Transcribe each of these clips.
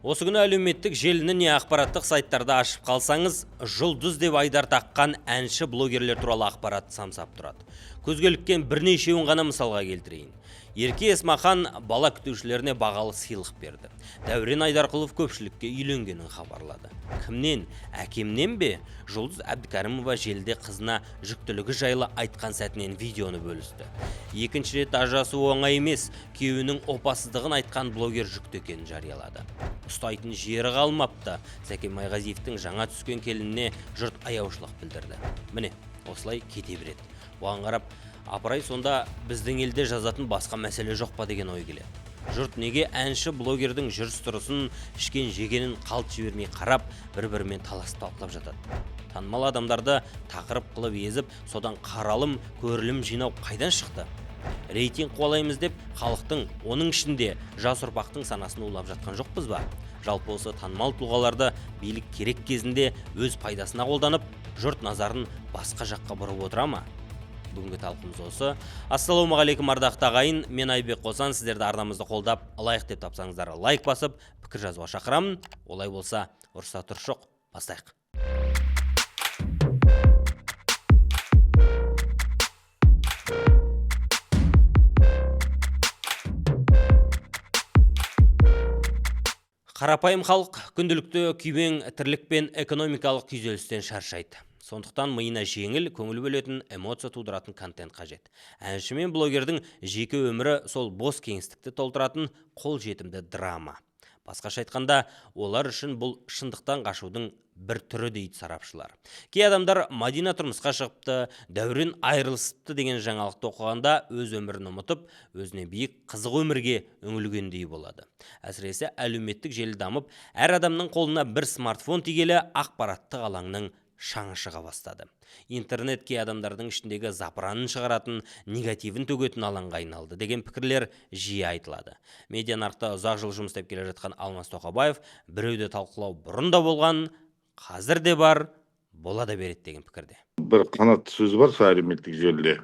Осы күні әлеуметтік желіні не ақпараттық сайттарды ашып қалсаңыз, жұлдыз деп айдар таққан әнші блогерлер туралы ақпарат самсап тұрады. Көзге іліккен бірнешеуін ғана мысалға келтірейін. Ерке Есмахан бала күтушілеріне бағалы сыйлық берді. Дәурен Айдарқұлов көпшілікке үйленгенін хабарлады. Кімнен? Әкемнен бе? Жұлдыз Әбдікәрімова желіде қызына жүктілігі жайлы айтқан сәтінен видеоны бөлісті. Екінші рет ажырасу оңай емес, күйеуінің опасыздығын айтқан блогер жүкті екенін жариялады. Ұстайтын жері қалмапты. Сәкен Майғазиевтің жаңа түскен келініне жұрт аяушылық білдірді. Міне, осылай кете береді. Оған қарап, апырай, сонда біздің елде жазатын басқа мәселе жоқ па деген ой келеді. Жұрт неге әнші блогердің жүріс-тұрысын, ішкен жегенін қалт жібермей қарап, бір-бірімен таласып талқылап жатады. Танымал адамдарды тақырып қылып езіп, содан қаралым, көрілім жинау қайдан шықты? Рейтинг қуалаймыз деп халықтың, оның ішінде жас ұрпақтың санасын улап жатқан жоқпыз ба? Жалпы осы танымал тұлғаларды билік керек кезінде өз пайдасына қолданып, жұрт назарын басқа жаққа бұрып отыра ма? Бүгінгі талқымыз осы. Ассалаумағалейкум, ардақты ағайын. Мен Айбек Қосан, сіздерді арнамызды қолдап, лайк деп тапсаңыздар, лайк басып, пікір жазуға шақырамын. Олай болса, ұрыста тұрыс жоқ, бастайық. Қарапайым халық күнделікті күйбең тірлік пен экономикалық күйзелістен шаршайды. Сондықтан миына жеңіл, көңіл бөлетін, эмоция тудыратын контент қажет. Әнші мен блогердің жеке өмірі сол бос кеңістікті толтыратын қолжетімді драма. Басқаша айтқанда, олар үшін бұл шындықтан қашудың бір түрі дейді сарапшылар. Кей адамдар Мадина тұрмысқа шығыпты, Дәурен айырылысыпты деген жаңалықты оқығанда өз өмірін ұмытып, өзіне биік қызық өмірге үңілгендей болады. Әсіресе әлеуметтік желі дамып, әр адамның қолына бір смартфон тигелі ақпараттық алаңның шаңы шыға бастады. Интернет кей адамдардың ішіндегі запыранын шығаратын, негативін төгетін алаңға айналды деген пікірлер жиі айтылады. Медиа нарықта ұзақ жыл жұмыс істеп келе жатқан Алмас Тоқабаев біреуді талқылау бұрын да болған, қазір де бар, бола да береді деген пікірде. Бір қанатты сөзі бар сол әлеуметтік желіде.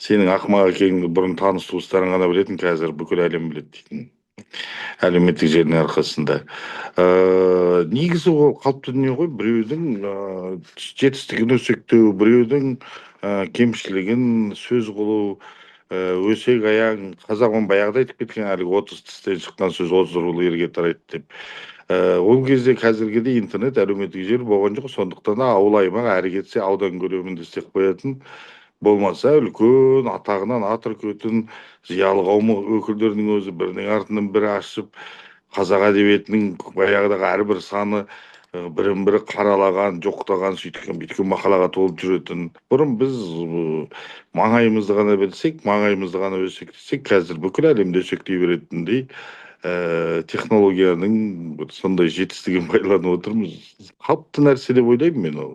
Сенің ақымақ екеніңді бұрын таныс туыстарың ғана білетін, қазір бүкіл әлем біледі дейтін. Әлеуметтік желінің арқасында. Негізі ол қалыпты дүние ғой, біреудің жетістігін өсектеу, біреудің кемшілігін сөз қылу, өсек аяң. Қазақ оны баяғыда айтып кеткен, әлгі 30 тістен шыққан сөз 30 рулы ерге тарайды деп. Ол кезде қазіргідей интернет, әлеуметтік желі болған жоқ, сондықтан да ауыл аймақ әрі кетсе аудан көлемінде істеп қоятын, болмаса үлкен атағынан ат үркетін зиялы қауым өкілдерінің өзі бірінің артынан бірі ашып, қазақ әдебиетінің баяғыдағы әрбір саны бірін бірі қаралаған, жоқтаған, сөйткен бүйткен мақалаға толып жүретін. Бұрын біз маңайымызды ғана білсек, маңайымызды ғана өсектесек, қазір бүкіл әлемді өсектей беретіндей технологияның бір сондай жетістігін пайдаланып отырмыз. Қалыпты нәрсе деп ойлаймын мен ол.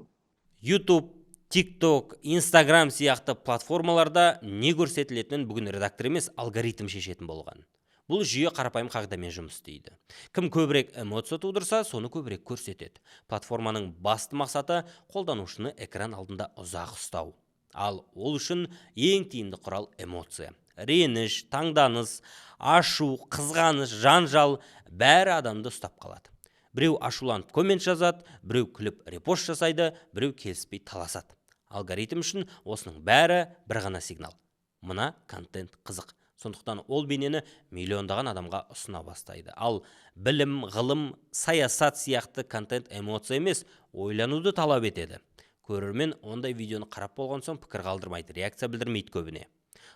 YouTube, TikTok, Instagram сияқты платформаларда не көрсетілетінін бүгін редактор емес, алгоритм шешетін болған. Бұл жүйе қарапайым қағидамен жұмыс істейді. Кім көбірек эмоция тудырса, соны көбірек көрсетеді. Платформаның басты мақсаты қолданушыны экран алдында ұзақ ұстау. Ал ол үшін ең тиімді құрал эмоция. Реніш, таңданыс, ашу, қызғаныш, жанжал бәрі адамды ұстап қалады. Біреу ашуланып коммент жазады, біреу күліп репост жасайды, біреу келіспей таласады. Алгоритм үшін осының бәрі бір ғана сигнал. Мына контент қызық. Сондықтан ол бейнені миллиондаған адамға ұсына бастайды. Ал білім, ғылым, саясат сияқты контент эмоция емес, ойлануды талап етеді. Көрермен ондай видеоны қарап болған соң пікір қалдырмайды, реакция білдірмейді көбіне.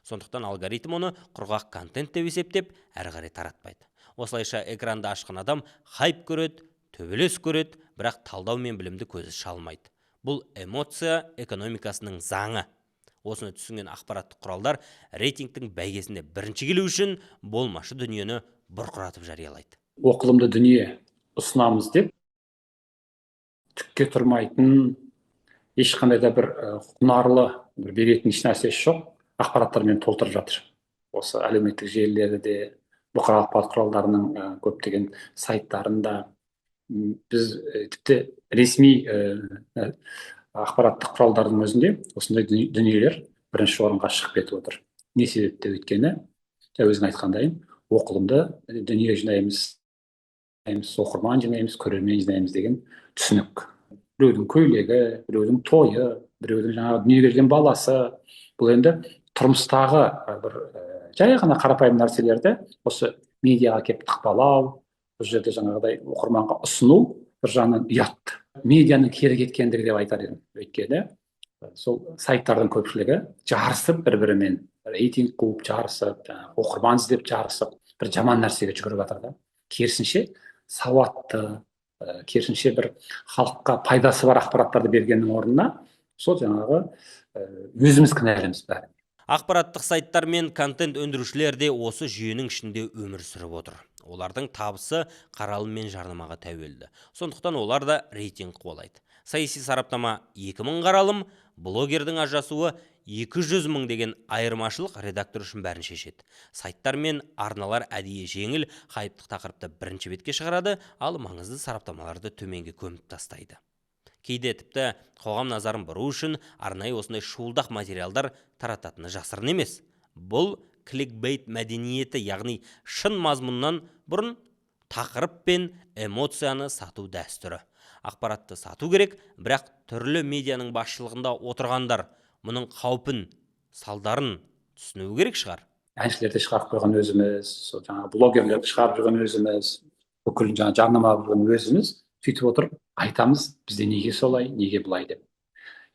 Сондықтан алгоритм оны құрғақ контент деп есептеп, әрі қарай таратпайды. Осылайша экранды ашқан адам хайп көреді, төбелес көреді, бірақ талдау мен білімді көзі шалмайды. Бұл эмоция экономикасының заңы. Осыны түсінген ақпараттық құралдар рейтингтің бәйгесінде бірінші келу үшін болмашы дүниені бұрқыратып жариялайды. Оқылымды дүние ұсынамыз деп түкке тұрмайтын, ешқандай да бір құнарлы бір беретін ешнәрсесі жоқ ақпараттармен толтырып жатыр. Осы әлеуметтік желілерді де, бұқаралық ақпарат құралдарының көптеген сайттарында, біз тіпті ресми ақпараттық құралдардың өзінде осындай дүниелер бірінші орынға шығып кетіп отыр. Не себепті? Өйткені, жаңа өзің айтқандайын, оқылымды дүние жинаймыз. Оқырман жинаймыз, көрермен жинаймыз деген түсінік. Біреудің көйлегі, біреудің тойы, біреудің жаңағы дүниеге келген баласы, бұл енді тұрмыстағы бір жай ғана қарапайым нәрселерді осы медиаға келіп тықпалау, бұл жерде жаңағыдай оқырманға ұсыну бір жағынан ұят. Медианың кері кеткендігі деп айтар едім. Өйткені сол сайттардың көпшілігі жарысып, бір бірімен рейтинг қуып жарысып, жаңағы оқырман іздеп жарысып, бір жаман нәрсеге жүгіріп жатыр да. Керісінше сауатты, керісінше бір халыққа пайдасы бар ақпараттарды бергеннің орнына сол жаңағы өзіміз кінәліміз бәріне. Ақпараттық сайттар мен контент өндірушілер де осы жүйенің ішінде өмір сүріп отыр. Олардың табысы қаралым мен жарнамаға тәуелді. Сондықтан олар да рейтинг қуалайды. Саяси сараптама 2000 қаралым, блогердің ажырасуы 200 мың деген айырмашылық редактор үшін бәрін шешеді. Сайттар мен арналар әдейі жеңіл, хайптық тақырыпты бірінші бетке шығарады, ал маңызды сараптамаларды төменге көміп тастайды. Кейде тіпті қоғам назарын бұру үшін арнайы осындай шуылдақ материалдар тарататыны жасырын емес. Бұл кликбейт мәдениеті, яғни шын мазмұннан бұрын тақырып пен эмоцияны сату дәстүрі. Ақпаратты сату керек, бірақ түрлі медианың басшылығында отырғандар мұның қаупін, салдарын түсінуі керек шығар. Әншілерді шығарып қойған өзіміз, сол жаңағы блогерлерді шығарып жүрген өзіміз, бүкіл жаңағы жарнама жүрген өзіміз. Сөйтіп отырып айтамыз, бізде неге солай, неге былай деп.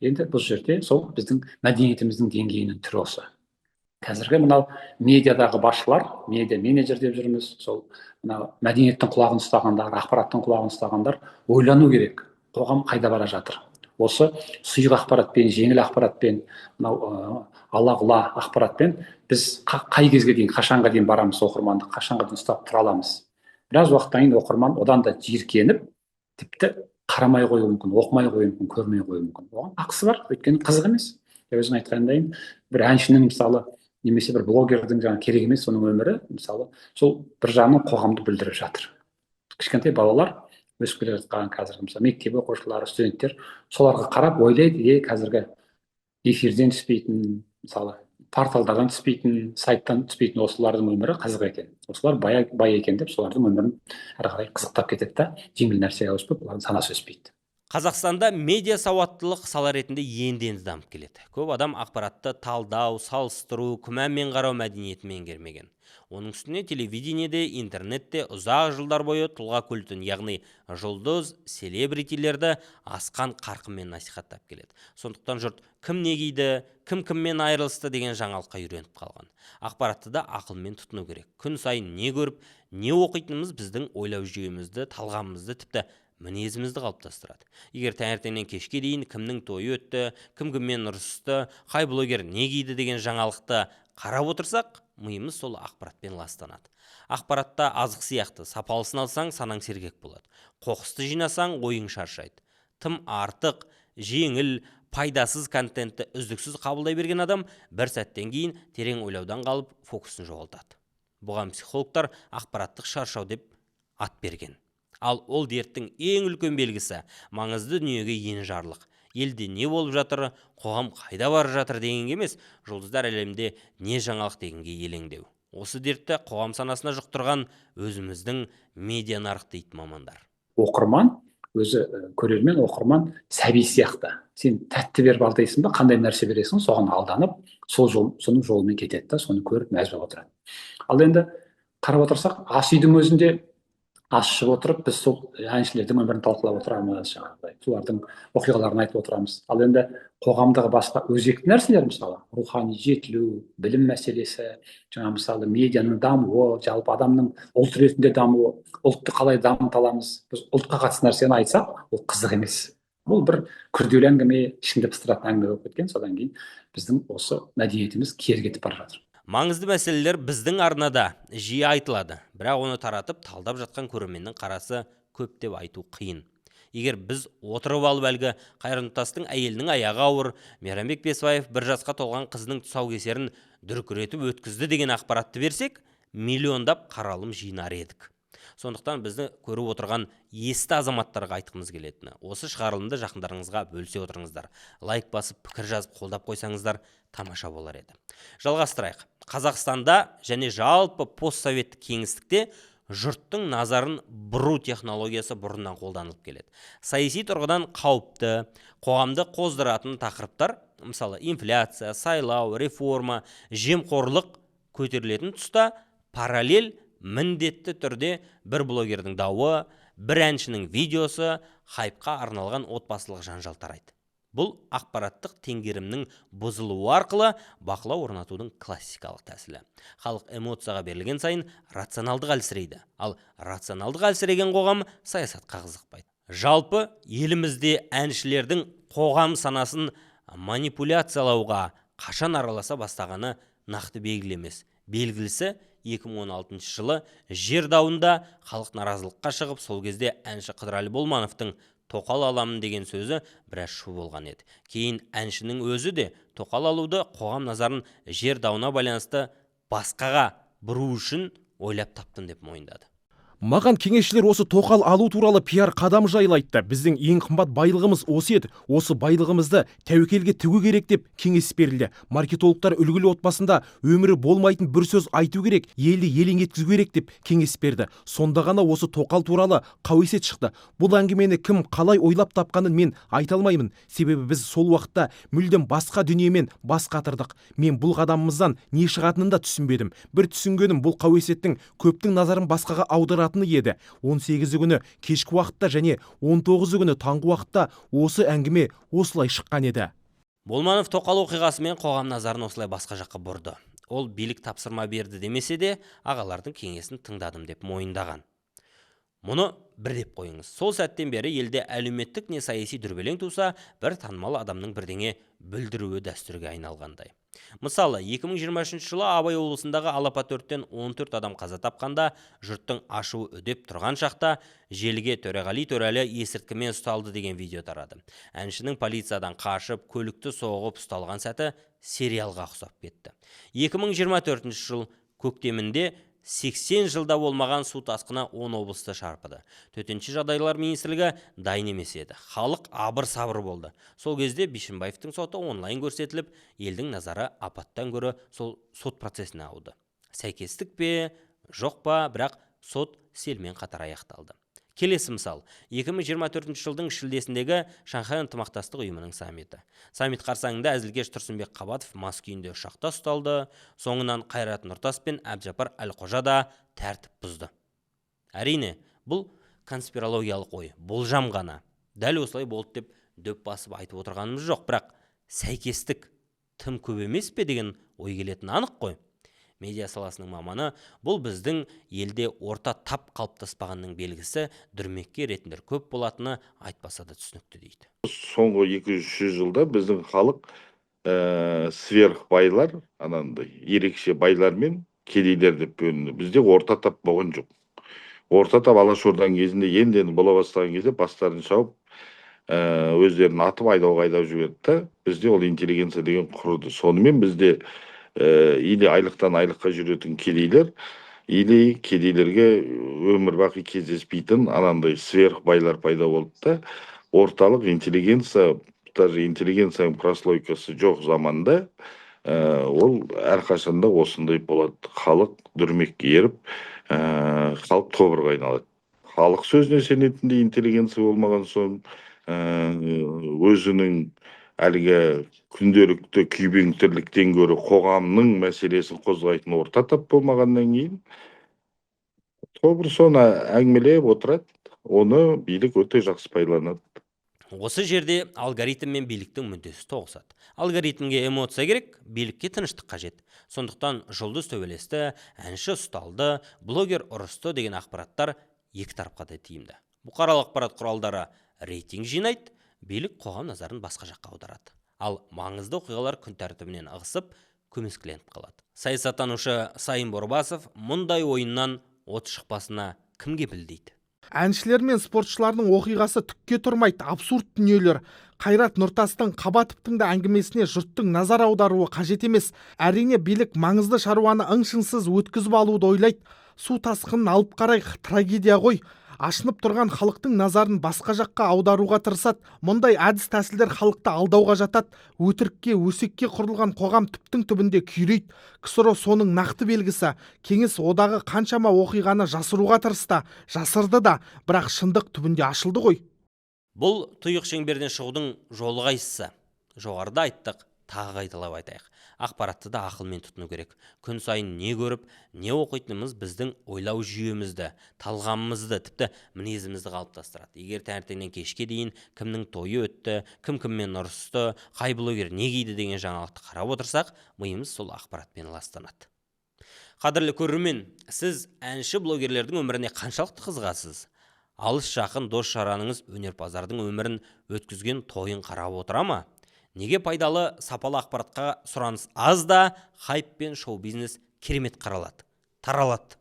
Енді бұл жерде сол біздің мәдениетіміздің деңгейінің түрі осы. Қазіргі мынау медиадағы басшылар, медиа менеджер деп жүрміз, сол мынау мәдениеттің құлағын ұстағандар, ақпараттың құлағын ұстағандар ойлану керек, қоғам қайда бара жатыр. Осы сұйық ақпаратпен, жеңіл ақпаратпен, мынау ала құла ақпаратпен біз қай кезге дейін, қашанға дейін барамыз, оқырманды қашанға дейін ұстап тұра аламыз? Біраз уақыттан кейін оқырман одан да жиіркеніп, тіпті қарамай қоюы мүмкін, оқымай қоюы мүмкін, көрмей қоюы мүмкін. Оған ақысы бар, өйткені қызық емес. Өзің айтқандайын, бір әншінің мысалы, немесе бір блогердің жаңағы керек емес соның өмірі, мысалы, сол бір жағынан қоғамды бүлдіріп жатыр. Кішкентай балалар өсіп келе жатқан қазіргі, мысалы, мектеп оқушылары, студенттер соларға қарап ойлайды: е, қазіргі эфирден түспейтін, мысалы, порталдардан түспейтін, сайттан түспейтін осылардың өмірі қызық екен, осылар бай, бай екен деп солардың өмірін әрі қарай қызықтап кетеді да, жеңіл нәрсеге ауысып, олардың санасы өспейді. Қазақстанда медиа сауаттылық сала ретінде енді енді дамып келеді. Көп адам ақпаратты талдау, салыстыру, күмәнмен қарау мәдениетін меңгермеген. Оның үстіне телевидениеде, интернетте ұзақ жылдар бойы тұлға культін, яғни жұлдыз, селебритилерді асқан қарқынмен насихаттап келеді. Сондықтан жұрт кім не киді, кім кіммен айырылысты деген жаңалыққа үйреніп қалған. Ақпаратты да ақылмен тұтыну керек. Күн сайын не көріп, не оқитынымыз біздің ойлау жүйемізді, талғамымызды, тіпті мінезімізді қалыптастырады. Егер таңертеңнен кешке дейін кімнің тойы өтті, кім кіммен ұрысты, қай блогер не киді деген жаңалықты қарап отырсақ, миымыз сол ақпаратпен ластанады. Ақпаратта азық сияқты, сапалысын алсаң, санаң сергек болады. Қоқысты жинасаң, ойың шаршайды. Тым артық, жеңіл, пайдасыз контентті үздіксіз қабылдай берген адам бір сәттен кейін терең ойлаудан қалып, фокусын жоғалтады. Бұған психологтар ақпараттық шаршау деп ат берген. Ал ол дерттің ең үлкен белгісі маңызды дүниеге енжарлық. Елде не болып жатыр, қоғам қайда бара жатыр дегенге емес, жұлдыздар әлемінде не жаңалық дегенге елеңдеу. Осы дертті қоғам санасына жұқтырған өзіміздің медиа нарық дейді мамандар. Оқырман өзі, көрермен, оқырман сәби сияқты. Сен тәтті беріп алдайсың ба, қандай нәрсе бересің, соған алданып, сол жол, соның жолымен кетеді да, соны көріп мәз болып отырады. Ал енді қарап отырсақ, ас үйдің өзінде ас ішіп отырып, біз сол әншілердің өмірін талқылап отырамыз, жаңағыдай солардың оқиғаларын айтып отырамыз. Ал енді қоғамдағы басқа өзекті нәрселер, мысалы, рухани жетілу, білім мәселесі, жаңа, мысалы, медианың дамуы, жалпы адамның ұлт ретінде дамуы, ұлтты қалай дамыта аламыз, біз ұлтқа қатысты нәрсені айтсақ, ол қызық емес. Бұл бір күрделі әңгіме, ішіңді пыстыратын әңгіме болып кеткен. Содан кейін біздің осы мәдениетіміз кері кетіп бара жатыр. Маңызды мәселелер біздің арнада жиі айтылады, бірақ оны таратып, талдап жатқан көрерменнің қарасы көп деп айту қиын. Егер біз отырып алып әлгі Қайран Нұртастың әйелінің аяғы ауыр, Мейрамбек Бесбаев бір жасқа толған қызының тұсаукесерін дүркіретіп өткізді деген ақпаратты берсек, миллиондап қаралым жинар едік. Сондықтан бізді көріп отырған есті азаматтарға айтқымыз келетіні: осы шығарылымды жақындарыңызға бөлісе отырыңыздар. Лайк басып, пікір жазып, қолдап қойсаңыздар, тамаша болар еді. Жалғастырайық. Қазақстанда және жалпы постсоветтік кеңістікте Жұрттың назарын бұру технологиясы бұрыннан қолданылып келеді. Саяси тұрғыдан қауіпті, қоғамды қоздыратын тақырыптар, мысалы, инфляция, сайлау, реформа, жемқорлық көтерілетін тұста параллель міндетті түрде бір блогердің дауы, бір әншінің видеосы, хайпқа арналған отбасылық жанжал тарайды. Бұл ақпараттық теңгерімнің бұзылуы арқылы бақылау орнатудың классикалық тәсілі. Халық эмоцияға берілген сайын рационалдық әлсірейді, ал рационалдық әлсіреген қоғам саясатқа қызықпайды. Жалпы, елімізде әншілердің қоғам санасын манипуляциялауға қашан араласа бастағаны нақты белгілі емес. Белгілісі, 2016 жылы жер дауында халық наразылыққа шығып, сол кезде әнші Қыдырәлі Болмановтың «тоқал аламын» деген сөзі біраз шу болған еді. Кейін әншінің өзі де тоқал алуды қоғам назарын жер дауына байланысты басқаға бұру үшін ойлап таптым деп мойындады. Маған кеңесшілер осы тоқал алу туралы пиар қадам жайлы айтты. Біздің ең қымбат байлығымыз осы еді. Осы байлығымызды тәуекелге тігу керек деп кеңес берілді. Маркетологтар үлгілі отбасында өмірі болмайтын бір сөз айту керек, елді елең еткізу керек деп кеңес берді. Сонда ғана осы тоқал туралы қауесет шықты. Бұл әңгімені кім қалай ойлап тапқанын мен айта алмаймын. Себебі біз сол уақытта мүлдем басқа дүниемен бас қатырдық. Мен бұл қадамымыздан не шығатынын да түсінбедім. Бір түсінгенім, бұл қауесеттің көптің назарын басқаға аударатыны еді. 18 күні кешкі уақытта және 19 күні таңғы уақытта осы әңгіме осылай шыққан еді. Болманов тоқал оқиғасымен қоғам назарын осылай басқа жаққа бұрды. Ол билік тапсырма берді демесе де, ағалардың кеңесін тыңдадым деп мойындаған. Мұны бір деп қойыңыз. Сол сәттен бері елде әлеуметтік не саяси дүрбелең туса, бір танымал адамның бірдеңе бүлдіруі дәстүрге айналғандай. Мысалы, 2023 жылы Абай облысындағы алапат өрттен 14 адам қаза тапқанда, жұрттың ашуы үдеп тұрған шақта желіге «Төреғали Төрәлі есірткімен ұсталды» деген видео тарады. Әншінің полициядан қашып, көлікті соғып ұсталған сәті сериалға ұқсап кетті. 2024 жыл көктемінде 80 жылда болмаған су тасқыны 10 облысты шарпыды. Төтенше жағдайлар министрлігі дайын емес еді. Халық абыр-сабыр болды. Сол кезде Бишімбаевтың соты онлайн көрсетіліп, елдің назары апаттан гөрі сол сот процесіне ауды. Сәйкестік пе, жоқ па, бірақ сот селмен қатар аяқталды. Келесі мысал: 2024 жылдың шілдесіндегі Шанхай ынтымақтастық ұйымының саммиті. Саммит қарсаңында әзілкеш Тұрсынбек Қабатов мас күйінде ұшақта ұсталды. Соңынан Қайрат Нұртас пен Әбдіжаппар Әлқожа да тәртіп бұзды. Әрине, бұл конспирологиялық ой, болжам ғана. Дәл осылай болды деп дөп басып айтып отырғанымыз жоқ, бірақ сәйкестік тым көп емес пе деген ой келетіні анық қой. Медиа саласының маманы бұл біздің елде орта тап қалыптаспағанның белгісі, дүрмекке еретіндер көп болатыны айтпаса да түсінікті дейді. Соңғы 200-300 жылда біздің халық сверхбайлар, анандай ерекше байлар мен кедейлер деп бөлінді. Бізде орта тап болған жоқ. Орта тап Алашорданың кезінде енді енді бола бастаған кезде бастарын шауып, өздерін атып, айдауға айдап жіберді да, бізде ол интеллигенция деген құрыды. Сонымен бізде или айлықтан айлыққа жүретін кедейлер, или кедейлерге өмір бақи кездеспейтін анандай сверхбайлар пайда болды да, орталық интеллигенция, даже интеллигенцияның прослойкасы жоқ заманда ол әрқашанда осындай болады. Халық дүрмекке еріп, халық тобырға айналады. Халық сөзіне сенетіндей интеллигенция болмаған соң, өзінің әлгі күнделікті күйбең тірліктен гөрі қоғамның мәселесін қозғайтын орта тап болмағаннан кейін, тобыр соны әңгімелеп отырады. Оны билік өте жақсы пайдаланады. Осы жерде алгоритм мен биліктің мүддесі тоғысады. Алгоритмге эмоция керек, билікке тыныштық қажет. Сондықтан жұлдыз төбелесті, әнші ұсталды, блогер ұрысты деген ақпараттар екі тарапқа да тиімді. Бұқаралық ақпарат құралдары рейтинг жинайды, билік қоғам назарын басқа жаққа аударады. Ал маңызды оқиғалар күн тәртібінен ығысып, көмескіленіп қалады. Саясаттанушы Сайын Борбасов мұндай ойыннан от шықпасына кім кепіл дейді. Әншілер мен спортшылардың оқиғасы түкке тұрмайды, абсурд дүниелер. Қайрат Нұртастың, Қабатовтың да әңгімесіне жұрттың назар аударуы қажет емес. Әрине, билік маңызды шаруаны ың-шыңсыз өткізіп алуды ойлайды. Су тасқынын алып қарайық, трагедия ғой. Ашынып тұрған халықтың назарын басқа жаққа аударуға тырысады. Мұндай әдіс тәсілдер халықты алдауға жатады. Өтірікке, өсекке құрылған қоғам түптің түбінде күйрейді. КСРО соның нақты белгісі. Кеңес одағы қаншама оқиғаны жасыруға тырысты, жасырды да, бірақ шындық түбінде ашылды ғой. Бұл тұйық шеңберден шығудың жолы қайсысы? Жоғарыда айттық, тағы қайталап айтайық. Ақпаратты да ақылмен тұтыну керек. Күн сайын не көріп, не оқитынымыз біздің ойлау жүйемізді, талғамымызды, тіпті мінезімізді қалыптастырады. Егер таңертеңнен кешке дейін кімнің тойы өтті, кім кіммен ұрысты, қай блогер не киді деген жаңалықты қарап отырсақ, миымыз сол ақпаратпен ластанады. Қадірлі көрермен, сіз әнші блогерлердің өміріне қаншалықты қызығасыз? Алыс жақын дос жараныңыз өнерпаздардың өмірін, өткізген тойын қарап отыра ма? Неге пайдалы, сапалы ақпаратқа сұраныс аз да, хайп пен шоу бизнес керемет қаралады, таралады?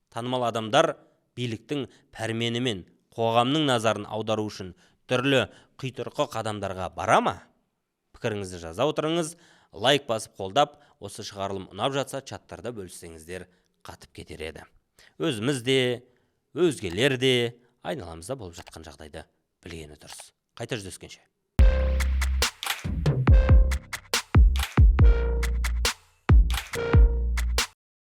Танымал адамдар биліктің пәрменімен қоғамның назарын аудару үшін түрлі құйтырқы қадамдарға бара ма? Пікіріңізді жаза отырыңыз, лайк басып қолдап, осы шығарылым ұнап жатса, чаттарда бөліссеңіздер, қатып кетер еді. Өзіміз де, өзгелер де айналамызда болып жатқан жағдайды білгені дұрыс. Қайта жүздескенше.